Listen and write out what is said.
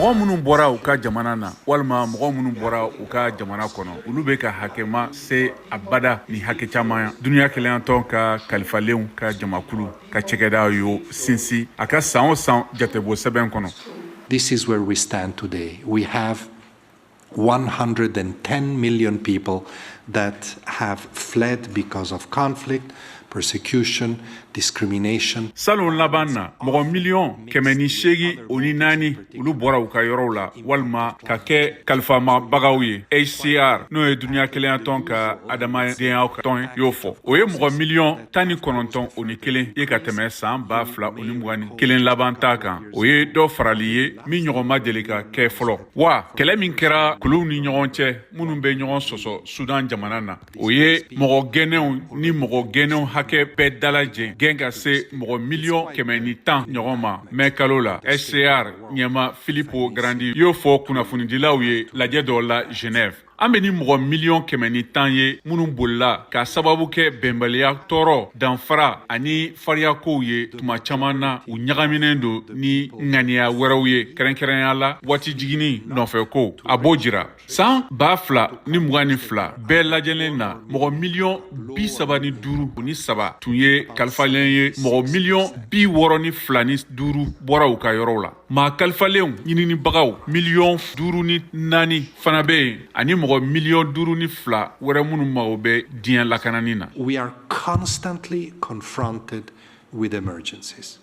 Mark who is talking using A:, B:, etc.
A: Mɔgɔ minnu bɔra u ka jamana na walima mɔgɔ minnu bɔra u ka jamana kɔnɔ, olu bɛ ka hakɛma se abada ni hakɛ caman ya. Duniɲa kelenyatɔn ka kalifalenw ka jamakulu ka cɛgɛda y'o sinsin a ka san o san jatebɔ sɛbɛn kɔnɔ.
B: This is where we stand today. We have 110 million people that have fled because of conflict, persecution, discrimination.
A: Salon laban na, mɔgɔ 184,000, olu bɔra u ka yɔrɔw la walima ka kɛ kalifamabagaw ye. HCR, n'o ye duniɲa kelenyatɔn ka adamadenya tɔn, y'o fɔ. O ye mɔgɔ 191,000 ye ka tɛmɛ san 2021 laban ta kan. O ye dɔ farali ye min ɲɔgɔn ma deli ka kɛ fɔlɔ. Wa kɛlɛ min kɛra kuluw ni ɲɔgɔn cɛ minnu bɛ ɲɔgɔn sɔsɔ Sudan jamana na, o ye mɔgɔ gɛnnenw ni mɔgɔ gɛnnenw hakɛ bɛɛ dalajɛ gɛn ka se mɔgɔ 110,000,000 ɲɔgɔn ma mɛ kalo la. HCR ɲɛma Filippo Grandi y'o fɔ kunnafonidilaw ye lajɛ dɔ la Genève. An bɛ ni mɔgɔ 110,000,000 ye minnu bolila ka sababu kɛ bɛnbaliya, tɔɔrɔ, danfara ani fariyakow ye. Tuma caman na, u ɲagaminen don ni ŋaniya wɛrɛw ye, kɛrɛnkɛrɛnya la waati jiginni nɔfɛ ko. A b'o jira, san 2022 bɛɛ lajɛlen na, mɔgɔ 35,000,000 tun ye kalifalen ye. Mɔgɔ 62,000,000 bɔra u ka yɔrɔw la. Maa kalifalenw ɲininibagaw 5,000,000 fana bɛ yen, ani mɔgɔ 5,000,000 wɛrɛ minnu mago bɛ diɲɛ lakanani na.
B: We are constantly confronted with emergencies.